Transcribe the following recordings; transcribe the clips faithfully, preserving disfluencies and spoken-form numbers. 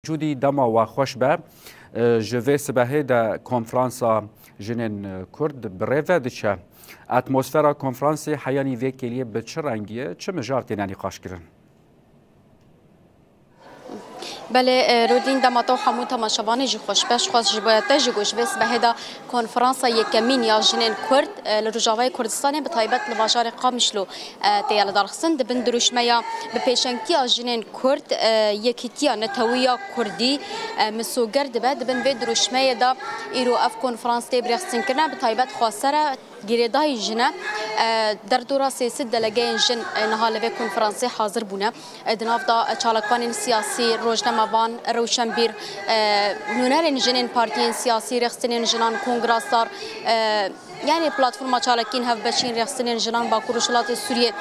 Cûdî, dema we xweş be. Ji vê sibehê de konferansa jinên Kurd bi rê ve diçe. Atmosfera konferansê heyanî vê kêliyê bi çi rengî ye? Çi mijar têne nîqaşkirin? Belê, e, Rodîn, dema te û hemû temaşevanê jî xweş be. Ji xwe ji bo te jî got, ji vê sibehê de konferansa yekemîn ya jinên Kurd, e, li Rojavayê Kurdistanê, bi taybet li bajarê Qamişlo, e, tê ya lidarxistin. Di bin dirûşmeya bi pêşengtiya jinên Kurd, e, Yekîtiya Netewî ya Kurdî, e, misoger dibe. Di bin vê dirûşmeyê de îro ev konferans tê birêxistin kirine, bi taybet xwesere girêdayî jin e. E, derdora sê sed delegeyên jin, e, niha li vê konferansê hazir bûne. E, di nav de, e, çalakvanên siyasî, rojnamevan, rewşenbîr, e, nûnerên jinên partiyên siyasî, rêxistinên jinan, kongrastar, e, yanî platforma çalakiyên hevbeşîn, rêxistinên jinan Bakur Rojhilatê Sûriyê,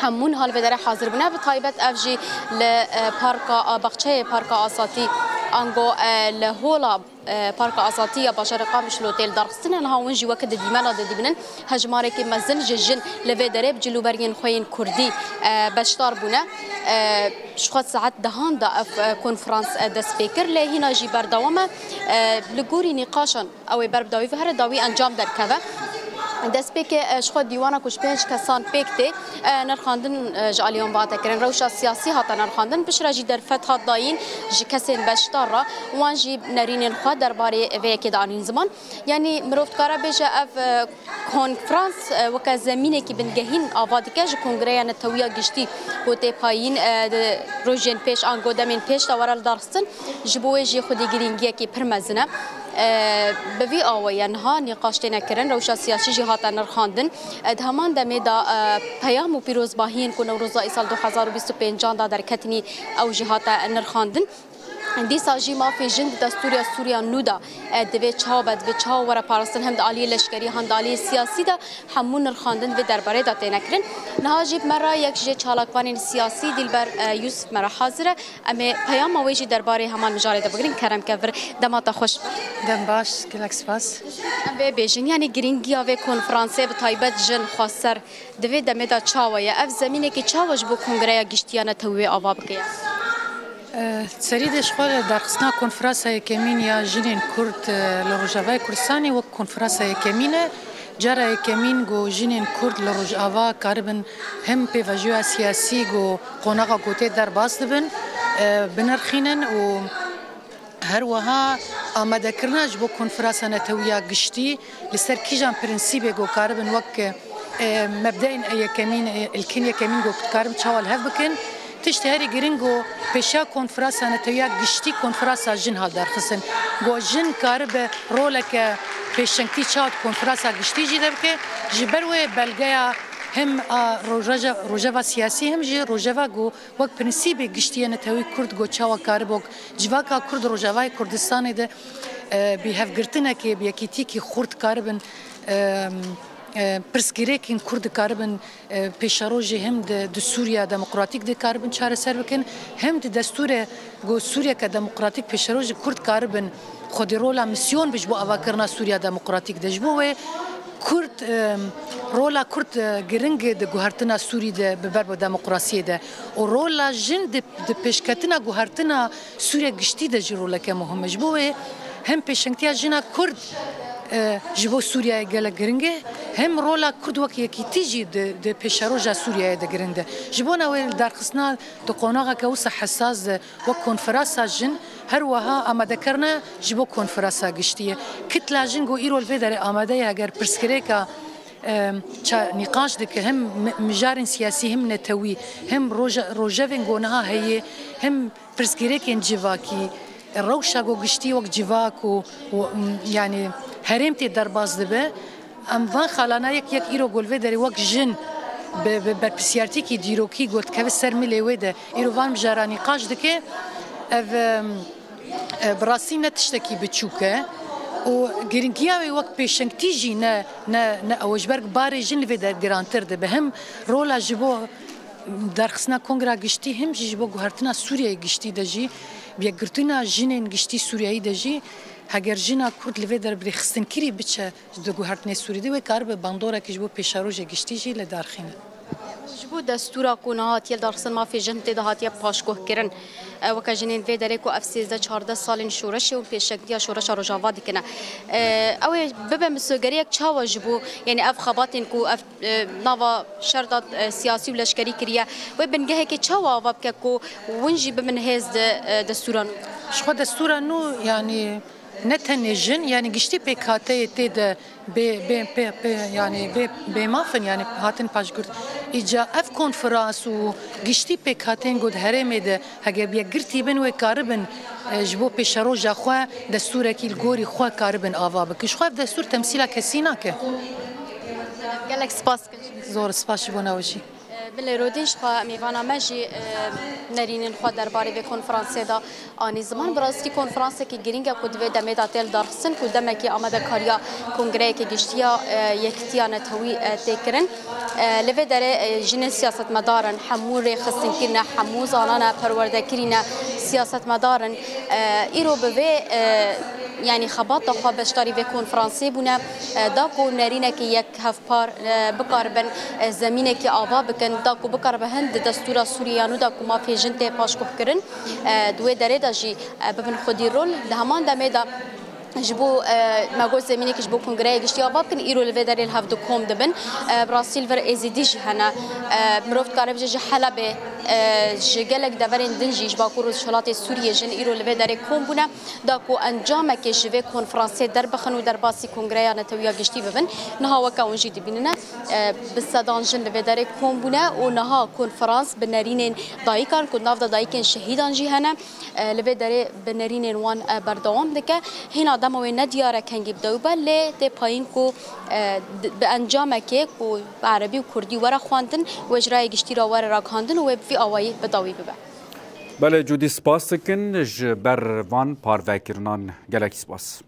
hemû niha li vê derê hazir bûne. Bi taybet ev jî li, e, parka, a, baxçeyê Parka Asatî, ango, e, li hola, e, Parka Asatî ya bajarê Qamişlo tê lidarxistin e. Niha hûn jî weke di dîmena de dibînin, hejmarekî mezin ji jin li vê derê bi cilûbergên xwe yên Kurdî, e, beşdar bûne. E, ji xwe saet dehan de ev, e, konferans, e, dest pê kir, lê hîna jî berdewam e. E, li gorî nîqaşan ew ê ber bi dawî ve here, dawî encam derkeve. Destpêkê, e, ji xwe dîwana ku ji pênc kesan pêk tê, e, nirxandin, e, ji aliyê wan hate kirin. Rewşa siyasî hate nirxandin. Piştre jî derfet hat dayîn ji kesên beşdar re. Wan jî nerînên xwe derbarê vê yekê de anîn ziman. Yanî mirov dikare bêje ev, e, konferans, e, weke zemînekî bingehîn ava dike ji Kongreya Netewiya Giştî ku tê payîn, e, di rojên pêş ango demên pêş de were lidarxistin. Ji bo wê jî xwedî girîngiyekî pir mezin e. E, bi vî awayî niha nîqaş têne kirin, rewşa siyasî jî hate nirxandin. E, di heman demê de, e, peyam û pîrozbahiyên ku Newroza îsal du hezar û bîst û pêncan de derketinî, ew jî hate nirxandin. Dîsa jî mafê jin di destûrya Sûriya nû de, e, divê çawa be, divê çawa were parastin, hem di aliyê leşkerî, hem di aliyê siyasî de hemû nirxandin vê derbarê de têne kirin. Niha jî bi me re yek ji çalakvanên siyasî Dîlber, e, Yûsif me re hazir e. Em ê peyama wê jî derbarê heman mijarê de bigirin. Kerem ke vir, dema te xweş be. Dem baş, gelek spas. Em vê bêjin, yanî girîngiya vê konferansê bi taybet jin xweser di vê demê de çawa ye? Ev zemînekî çawa ji bo Kongreya Giştî ya Netewî ava bike ye? E, serî de ji xwe darxistina konferansa yekemîn ya jinên Kurd, e, li Rojavayê Kurdistanê wek konferansa yekemîn e. Cara yekemîn ku jinên Kurd li Rojava karibin hem pêvajoya siyasî ku qonaxa ku tê derbas dibin, e, binirxînin û her wiha amadekirina ji bo konferansa netewiya giştî li ser kîjan prensîbê ku karibin wek, e, mebdeyên yekemîn, e, ilkên yekemîn ku karibin çawa li hev bikin. Tiştê herî giring ku pêşiya konferansa netewiya giştî konferansa jin hat derxistin. Ku jin karibe roleke pêşengtî çawa di konferansa giştî jî de bike. Ji ber wê belgeya hem a roje-, rojeva siyasî hem jî rojeva ku wek prensîbê giştî ya netewî Kurd ku çawa karibe wek civaka Kurd Rojavayê Kurdistanê de, e, bi hevgirtinekê, bi yekîtîkî xurt karibin, e, e, pirsgirêkên Kurd dikaribin, e, pêşerojê hem di, di Sûriya Demokratîk dikaribin çareser bikin, hem di destûrê ku Sûriyeke Demokratîk pêşerojê Kurd karibin xwedî rola misyon bi ji bo avakirina Sûriya Demokratîk de. Ji bo wê Kurd, e, rola Kurd, e, giring e di guhertina Sûrî de bi ber bi demokrasiyê de û rola jin di, di pêşketina guhertina Sûriya giştî de jî roleke muhim e. Ji bo wê hem pêşengtiya jina Kurd, e, ji bo Sûriyeyê gelek giring e, hem rola Kurd wek yekîtî jî di, di pêşeroja Sûriyeyê de giring e. Ji bona wê darxistina di qonaxeke wisa hesas de wek konferansa jin her wiha amadekerine ji bo konferansa giştî ye. Kitla jin ku îro li vê derê amade ye, heger pirsgirêka, e, ça-, nîqaş dike, hem mi-, mijarên siyasî, hem netewî, hem roje-, rojevên ku niha heye, hem pirsgirêkên civakî, rewşa ku giştî wek civak û, û, m, yanî herêm tê derbas dibe. Em van xalana yek yek îro ku li vê derê wek jin bi, bi berpirsiyartîkî dîrokî ku dikeve ser milê wê de îro van mijara nîqaş dike. Ev, em, e, bi rastî ne tiştekî biçûk e û giringiya wê wek pêşengtî jî ne, ne, ne ew e. Ji ber ku barê jin li vê de girantir dibe. Hem rola ji bo darxistina Kongra Giştî hem jî ji bo guhertina Sûriyeyê giştî de jî, bi yekgirtina jinên giştî Sûriyeyî de jî, heger jina Kurd li vê derê bi rêxistinkirî biçe di guhertinê Sûrî de, wê karibe bandorekî ji bo pêşerojê giştî jî li dar xîne. Ji bo destûra ku niha hatiye darxistin, mafê jin tê de hatiye paşguhkirin. E, weke jinên vê derê ku ev sêzdeh çardeh salên şoreşê û pêşengtiya şoreşa Rojava dikine. E, ew ê bibe misogeriyek çawa ji bo, yanî ev xebatên ku ev, e, nava şer de, e, siyasî û leşkerî kiriye, wê bingehekê çawa ava bike ku win jî bibin hêz di, e, destûra nû? Ji xwe destûra nû, yanî ne tenê jin, yanî giştî pêkhateyê tê de bê, bê, bê, bê, yanî bê, bêmaf in, yanî hatin paşgurt. Îca ev konferans û giştî pêkhateyên ku di herêmê de hege bi yekgirtî bin, wê karibin, e, ji bo pêşeroja xwe destûrekî li gorî xwe karibin ava bikin. Ji xwe ev destûr temsîla kesî nake. Gelek spas dikim. Zor spas ji bo we jî. Bilê Rodîn, ji xwe mêvana me jî, e, nerînên xwe derbarê vê konferansê de anî ziman. Bi rastî konferansekî girîng e ku di vê demê de tê lidarxistin, ku demekî amadekariya kongreyeke giştî ya, e, Yekîtiya Netewî, e, tê kirin. E, li vê derê, e, jinên siyasetmedar in, hemû rêxistinkirî ne, hemû zanana perwerdekirî ne, siyasetmedar in. E, îro bi vê, e, yanî xebata xwe beşdarî vê konferansê bûne, e, da ku nerînekî yek hevpar, e, bikaribin, e, zemînekî ava bikin, da ku bikaribe hin di destûra Sûriye ya nû de ku mafê jin tê paşguhkirin, e, di wê derê de jî, e, bibin xwedî rol. Di heman demê de ji bo, e, me got zemînekî ji bo kongreyê giştî ava bikin, îro li vê derê li hev du kom dibin. E, bi rastî li vir Êzidî jî hene. E, mirov dikare bêje ji Helebê, e, ji gelek deverên din jî ji Bakur û Rojhilatê Sûriyê jin îro li vê derê kom bûne. Da ku encamekê ji vê konferansê derbixin û derbasî Kongreya Netewiya Giştî bibin. Niha weke hûn jî dibînine, e, bi sedan jin li vê derê kom bûne û niha konferans bi nerînên dayikan ku nav de dayikên şehîdan jî hene, e, li vê derê bi nerînên wan, e, berdewam dike. Hîna dema wê ne diyar e kengî bi dew be, lê tê payîn ku, e, di-, bi encamekê ku bi erebî û kurdî were xwendin, wê ji rayê giştî re were ragihandin û wê bi vî awayî bi dawî bibe. Belê Cûdî, spas dikin ji ber van parvekirinan. Gelekî spas.